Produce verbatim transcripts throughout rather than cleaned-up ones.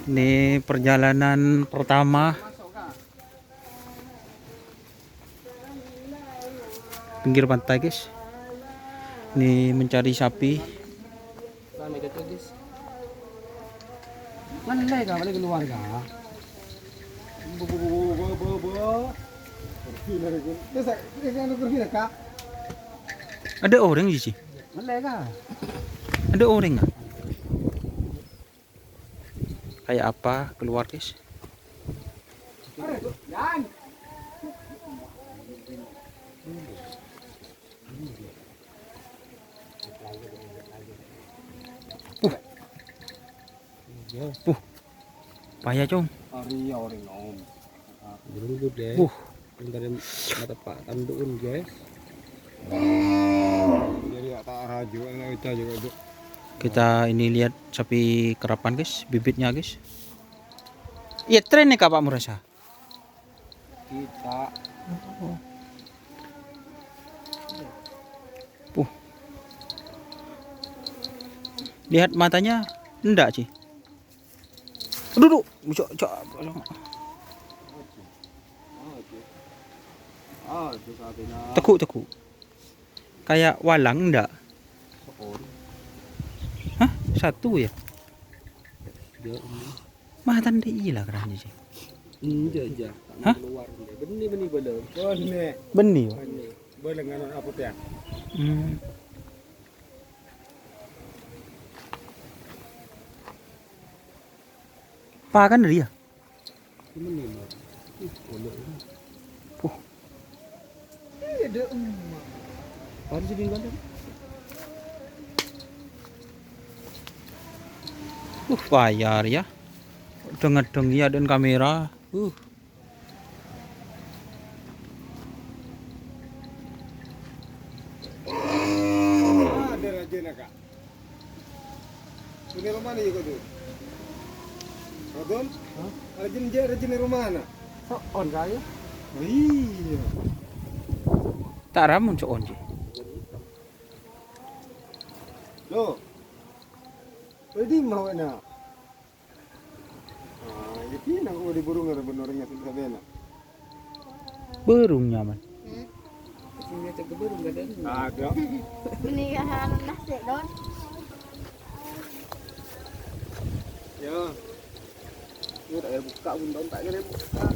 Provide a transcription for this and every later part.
Ini perjalanan pertama pinggir pantai, guys. Ini mencari sapi. Ngallè, Kak, bâli keluar, Kak. Bo, bo, bo. Terus, eh, anu, pergi lah, Kak. Ada orang di sini. Ngallè, Kak. Ada orang, Kak. Kayak apa keluar, guys? Puh. Puh. Payah, Cong. Ari ya, ori nom. Burung gede. Puh. Bentar, mata Pak tandu'un, guys. Jadi ya, tak raju, enak kita juga, Cok. Kita ini lihat sapi kerapan, guys, bibitnya, guys. Iya, tren nih, Kak, Pak Murasa. Kita. Puh. Lihat matanya, enggak sih. Aduh, aduh. Cok, cok. Teguk, teguk. Kayak walang, enggak? Hah? Satu ya? Matan dè' iyâ la kerana sih. Enjâ', enjâ'. Hah? Keluar, enjâ'. Bânnè, bânnè, bâlâ. Bânnè. Bânnè. Bâlâ nganu apa ya? Hmm. Pakan rèya? Bânnè, Mak. Ih, bâlâ ini. Puh. Iya, dek emak. Baru jadi enggak ada. Uh, bayar ya. Deng-deng ya, dan kamera. Uh. Ada rajana, Kak. Ini rumah nih, Kak, tuh. Rodon? Hah? Rajin, je-, rajin di rumah, nak? So'on, Kak, ya? Oh, iya. Ta' ramun so'on, Ji. Loh. Ready mau, nak? Ah, ya, pinang, oh, di burung ada bener, nggak sih, sampai, nak? Burung nyaman. Hmm. Sehingga cek burung gak ada. Ada. Mendingan nasi, Don. Ya. Ini tak ada buka, Bun, Don, tak ada buka.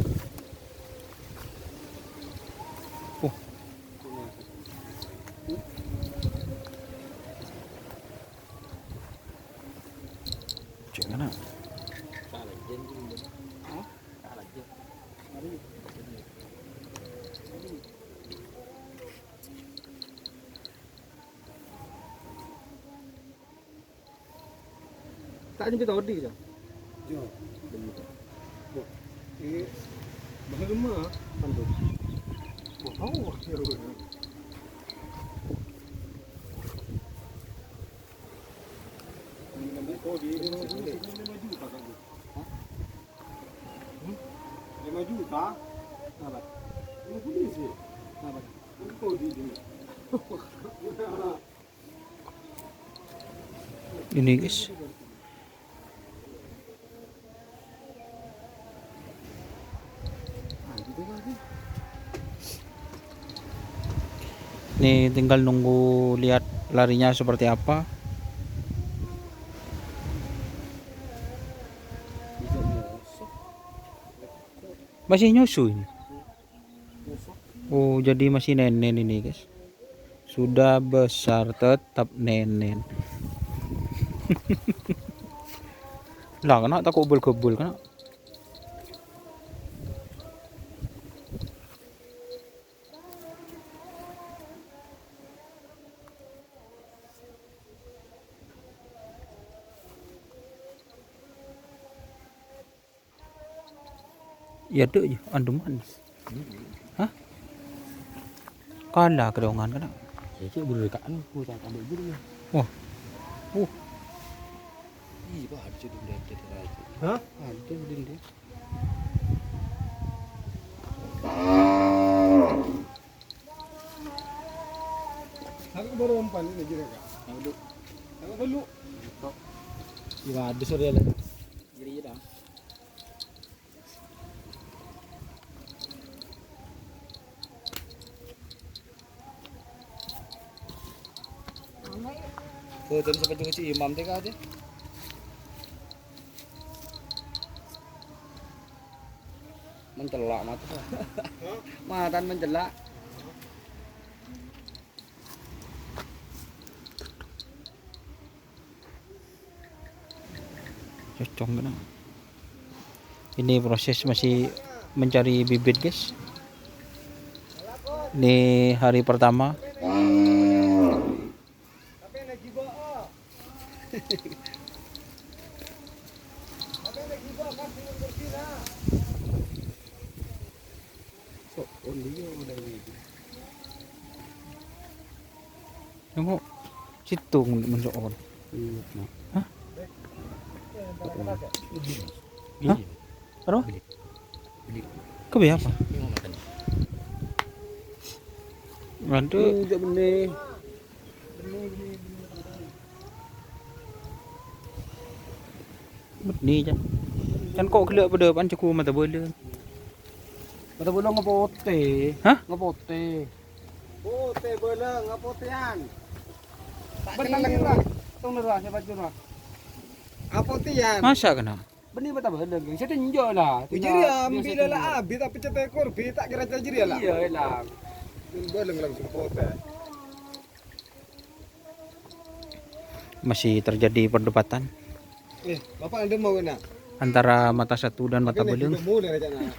Oh. Cek mana? Tak nyampe tadi, Cak. Yo. Bo, ini bahan rumah. Kan tuh. Wah, wah, ya, wah. Ini kan dia, oh, di, di, di, di, lima juta kan tuh. Hah? Hmm? Lima juta? Apa? Ini polisi. Apa? Ini kok di sini. Ini, guys. Ini tinggal nunggu lihat larinya seperti apa. Masih nyusu ini. Oh, jadi masih nenen ini, guys. Sudah besar tetap nenen. Lah, kena tak kobel-kobel, kena. Iyâ, dek, iyâ, anduman. Hah? Kala kedongan kena. Ya, cek buru dekaan, ku tak ambil buru ya. Wah. Uh. Ih, Pak, ada cek dendam, cek dendam. Hah? Ada dendam. Aku baru umpan ini, Juragan. Yang dulu. Yang dulu. Iya, ada sore ya, Le. Iya, iya, dah. Boten sapa jeng si imam teh kate. Mencelak mata. Matan mencelak. Cocok kena. Ini proses masih mencari bibit, guys. Ini hari pertama. Nengok situ men soal. Iya, nah. Hah? Hah? Aro? Kebe apa? Waduh. Enggak bener. Bânnè, Chan. Chan, kok ghellâ' padâ pan cèko mata bâlâng. Mata bâlâng ngapotè. Hah? Ngapotè. Potè bâlâng, ngapotèyan. Tak Bânnè, celleng. Ra. Tong nèra, sapa juru? Ngapotèyan. Masa kena? Bânnè mata bâlâng, ghi. Sè tenjo la. Jârèya ambil la abit, tapi cetek korbi, tak kira jârèya la. Iya, la. Bâlâng langsung potè. Masih terjadi perdebatan Eh, Bapak Anda mau enak? Antara mata satu dan mata bâlâng. Mulai aja, nak.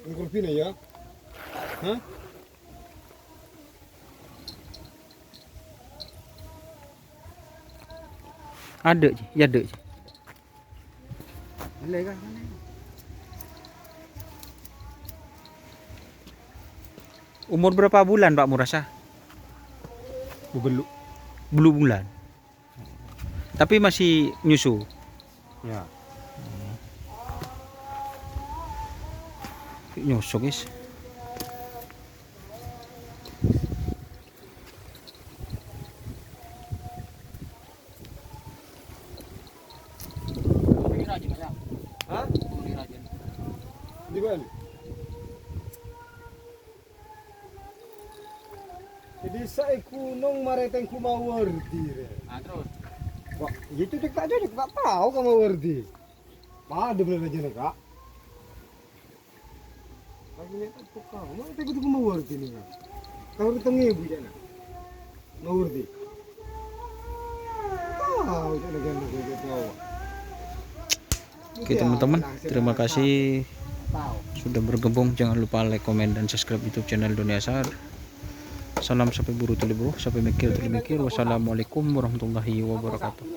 Ngurpin ya. Hah? Ada, Ji. Ya, ada, Ji. Boleh kan? Umur berapa bulan, Pak Murasa? Bubelu. Bubelu bulan. Tapi masih nyusu. Ya. Nyusu, guys. Hah? Di mana? Jadi saya gunung mare tengku mawardi re. Ah, terus? Wah, itu cek tak cocok, tak tahu kamu mawardi. Pada bener aja nih, Kak. Lagi lihat apa kau? Mana tengku tengku mawardi nih, Kak? Tahu di tengah ibu ya, nak? Mawardi. Tahu, cek lagi yang gue tahu. Oke, teman-teman, terima kasih sudah bergabung. Jangan lupa like, komen, dan subscribe YouTube channel Doni Asar. Salam sampai buru tuli buru, sampai mikir tuli mikir. Wassalamualaikum warahmatullahi wabarakatuh.